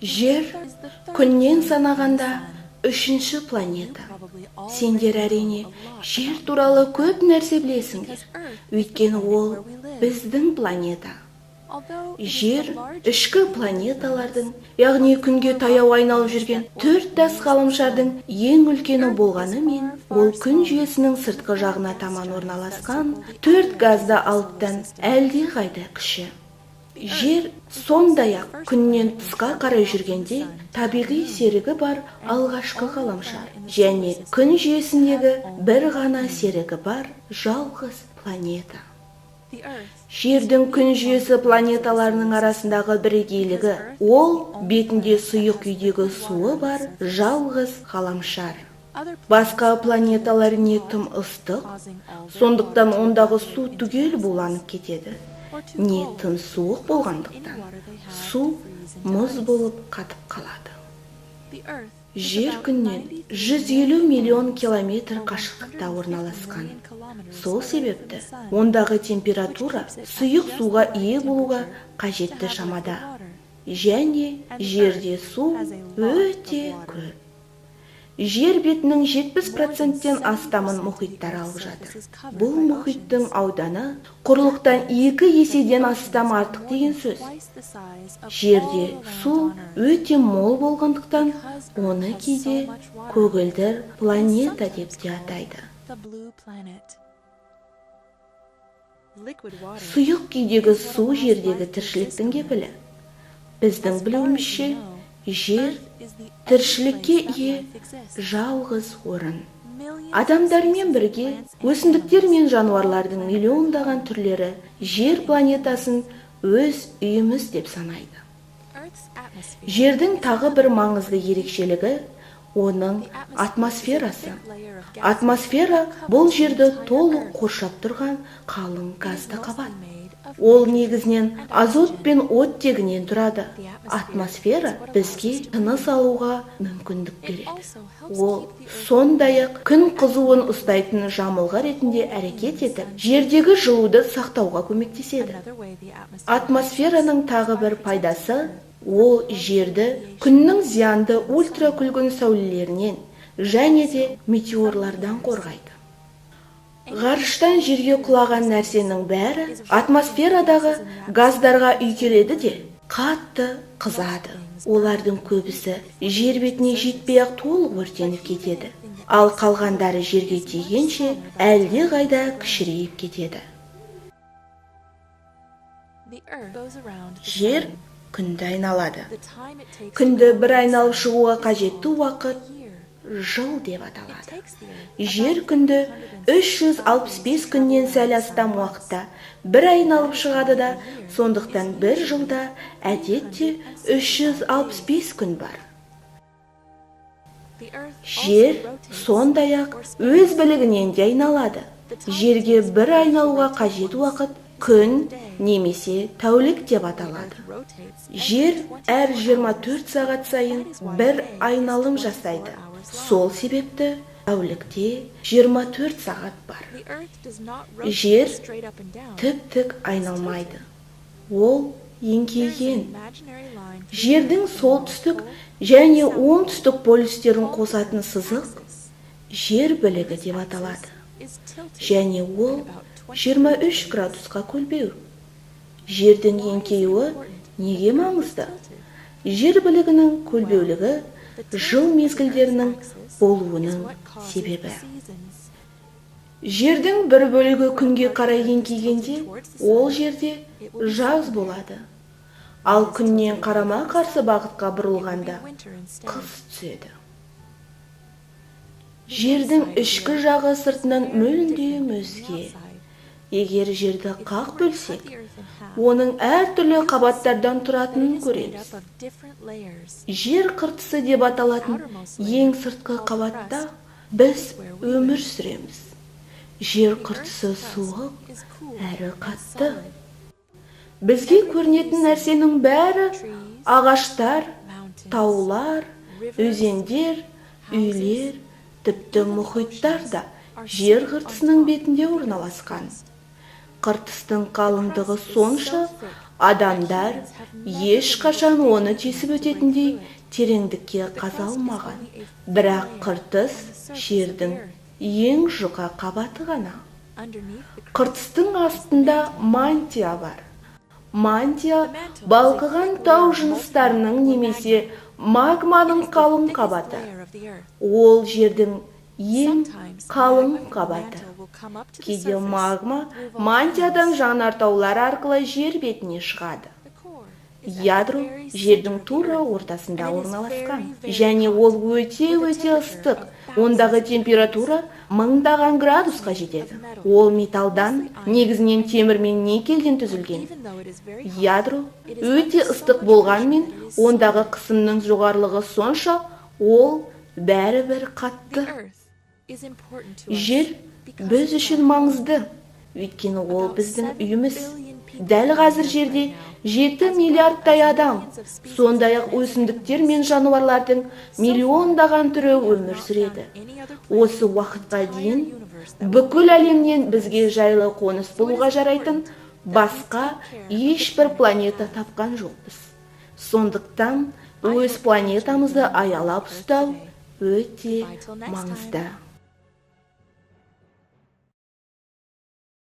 Жер күннен санағанда үшінші планета. Сендер, әрине, жер туралы көп нәрсе білесіңдер, өйткені ол біздің планета. Жер ішкі планеталардың, яғни күнге таяу айналып жүрген төрт тас ғаламшардың ең үлкені болғанымен, ол күн жүйесінің сыртқы жағына таман орналасқан төрт газды алыптан әлдеқайда кіші. Жер сондай-ақ күннен тысқа қарай жүргенде табиғи серігі бар алғашқы ғаламшар және күн жүйесіндегі бір ғана серігі бар жалғыз планета. Жердің күн жүйесі планеталарының арасындағы бірегейлігі: ол бетінде сұйық күйдегі суы бар жалғыз ғаламшар. Басқа планеталар не тым ыстық, сондықтан ондағы су түгел буланып кетеді, не тым суық болғандықтан, су мұз болып қатып қалады. Жер күннен 150 миллион километр қашықтықта орналасқан. Сол себепті ондағы температура сұйық суға ие болуға қажетті шамада және жерде су өте көп. Жер бетінің 70%-тен астамын мұхиттар алып жатыр. Бұл мұхиттың ауданы құрлықтан екі еседен астам артық деген сөз. Жерде су өте мол болғандықтан, оны кейде көгілдір планета деп те атайды. Сұйық күйдегі су жердегі тіршіліктің кепілі. Біздің білуімізше, жер тіршілікке ие жалғыз орын. Адамдармен бірге өсімдіктер мен жануарлардың миллиондаған түрлері жер планетасын өз үйіміз деп санайды. Жердің тағы бір маңызды ерекшелігі – оның атмосферасы. Атмосфера – бұл жерді толық қоршап тұрған қалың газды қабат. Ол негізінен азот пен оттегінен тұрады. Атмосфера бізге тыныс алуға мүмкіндік береді. Ол сондай-ақ күн қызуын ұстайтын жамылғы ретінде әрекет етіп, жердегі жылуды сақтауға көмектеседі. Атмосфераның тағы бір пайдасы – ол жерді күннің зиянды ультракүлгін сәулелерінен және де метеорлардан қорғайды. Ғарыштан жерге құлаған нәрсенің бәрі атмосферадағы газдарға үйкеледі де, қатты қызады. Олардың көбісі жер бетіне жетпей-ақ толық өртеніп кетеді, ал қалғандары жерге тигенше әлдеқайда кішірейіп кетеді. Жер күнді айналады. Күнді бір айналып шығуға қажетті уақыт жыл деп аталады. Жер күнді 365 күннен сәл астам уақытта бір айналып шығады да, сондықтан бір жылда әдетте 365 күн бар. Жер сондай-ақ өз білігінен де айналады. Жерге бір айналуға қажет уақыт күн немесе тәулік деп аталады. Жер әр 24 сағат сайын бір айналым жасайды. Сол себепті тәулікте 24 сағат бар. Жер тіп-тік айналмайды, ол еңкейген. Жердің солтүстік және оңтүстік полюстерін қосатын сызық жер білігі деп аталады және ол 23 градусқа көлбеу. Жердің еңкеюі неге маңызды? Жер білігінің көлбеулігі жыл мезгілдерінің болуының себебі. Жердің бір бөлігі күнге қарай еңкейгенде, ол жерде жаз болады, ал күннен қарама қарсы бағытқа бұрылғанда, қыс түседі. Жердің ішкі жағы сыртынан мүлдем өзге. Егер жерді қақ бөлсек, оның әртүрлі қабаттардан тұратынын көреміз. Жер қыртысы деп аталатын ең сыртқы қабатта біз өмір сүреміз. Жер қыртысы суық әрі қатты. Бізге көрінетін нәрсенің бәрі – ағаштар, таулар, өзендер, үйлер, тіпті мұхиттар да жер қыртысының бетінде орналасқан. Қыртыстың қалыңдығы сонша, Адамдар ешқашан оны тесіп өтетіндей тереңдікке қаза алмаған. Бірақ қыртыс жердің ең жұқа қабаты ғана. Қыртыстың астында мантия бар. Мантия балқыған тау жыныстарының немесе магманың қалың қабаты. Ол жердің ең қалың қабаты. Кейде магма мантиядан жанартаулар арқылы жер бетіне шығады. Ядро жердің тура ортасында орналасқан және ол өте-өте ыстық. Ондағы температура мыңдаған градусқа жетеді. Ол металдан, негізінен темір мен никельден түзілген. Ядро өте ыстық болғанмен, ондағы қысымның жоғарылығы сонша, ол бәрібір қатты. Жер біз үшін маңызды, өйткені ол біздің үйіміз. Дәл қазір жерде 7 миллиардтай адам, сондай-ақ өсімдіктер мен жануарлардың миллиондаған түрі өмір сүреді. Осы уақытқа дейін бүкіл әлемнен бізге жайлы қоныс болуға жарайтын басқа ешбір планета тапқан жоқпыз. Сондықтан өз планетамызды аялап ұстау өте маңызды.